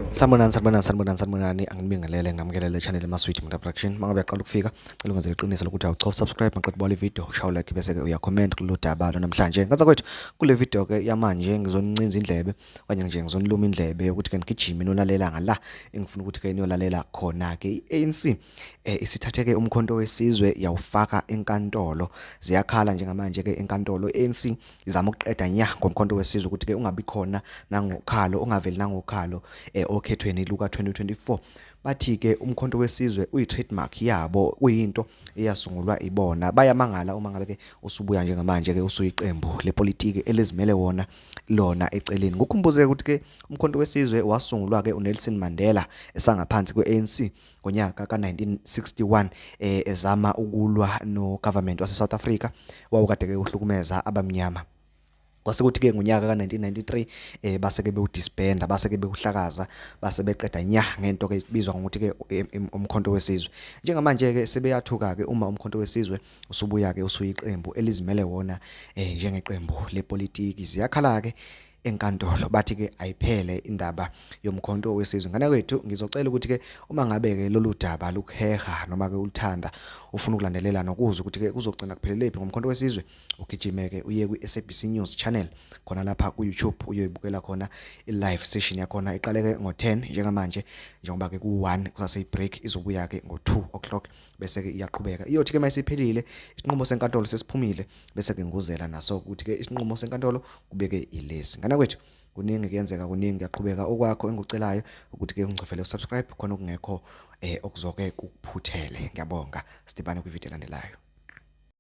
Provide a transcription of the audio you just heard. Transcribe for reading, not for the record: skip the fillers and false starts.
Sanibonani, sanibonani, sanibonani, sanibonani. Anginibingelele, nginamukele channel Maswidi Mnta Production. Mangabe uyaqala ukufika, cela ungenzele iqiniso lokuthi awucofa subscribe, maqeda ubona ivideo, ushaye like bese ke uyacomment kulolu daba namhlanje. Ngathi kwethu kule video ke yamanje ngizonincinza indlebe okanye nje ngizoniluma indlebe ukuthi ke nigijime nolalela ngala engifuna ukuthi ke niyolalela khona ke. I-ANC isithathe ke umkhonto wesizwe yawufaka enkantolo. Ziyakhala njengamanje ke enkantolo. I-ANC izama ukuqeda nya ngomkhonto wesizwe ukuthi ke ungabi khona nangokhalo, ungaveli nangokhalo okhethweni luka 2024. Bathi ke umkhonto wesizwe uyi-trademark yabo, uyinto eyasungulwa ibona. Bayamangala uma ngabe ke usubuya njengamanje ke usuyiqembu lepolitiki elizimele wona lona eceleni. Ngikhumbuzeke ukuthi ke umkhonto wesizwe wasungulwa ke uNelson Mandela esangaphansi kwe-ANC ngonyaka ka-1961, ezama ukulwa no government wase South Africa wawukade ke uhlukumeza abamnyama. Kwase kuthi ke ngonyaka ka-1993 base ke bewudisbanda, base ke bewuhlakaza, base beqeda nya ngento ke ibizwa ngokuthi ke umkhonto wesizwe. Njengamanje ke sebeyathuka ke uma umkhonto wesizwe usubuya ke usuyiqembu elizimele wona njengeqembu lepolitiki. Ziyakhala ke enkantolo, bathi ke ayiphele indaba yomkhonto wesizwe. Ngane kwethu, ngizocela ukuthi ke uma ngabe ke lolu daba lukuheha noma ke uluthanda, ufuna ukulandelela nokuzwa ukuthi ke kuzogcina kuphelele phi ngomkhonto wesizwe, ugijime ke uye kwi-SABC News channel khona lapha ku-YouTube, uyoyibukela khona i-live session yakhona. Iqale ke ngo-10 njengamanje, njengoba ke ku-1 kusase break, izobuya ke ngo-2 o'clock bese ke iyaqhubeka. Iyothi ke mayisiphelile, isinqumo senkantolo sesiphumile, bese ke nguzela naso ukuthi ke isinqumo senkantolo kubeke ilesi. Ngana kwethu, kuningi kuyenzeka, kuningi kuyaqhubeka. Okwakho engikucelayo ukuthi ke ungicofele usubscribe khona okungekho okuzoke kukuphuthele. Ngiyabonga, sidibane kwivideo elandelayo.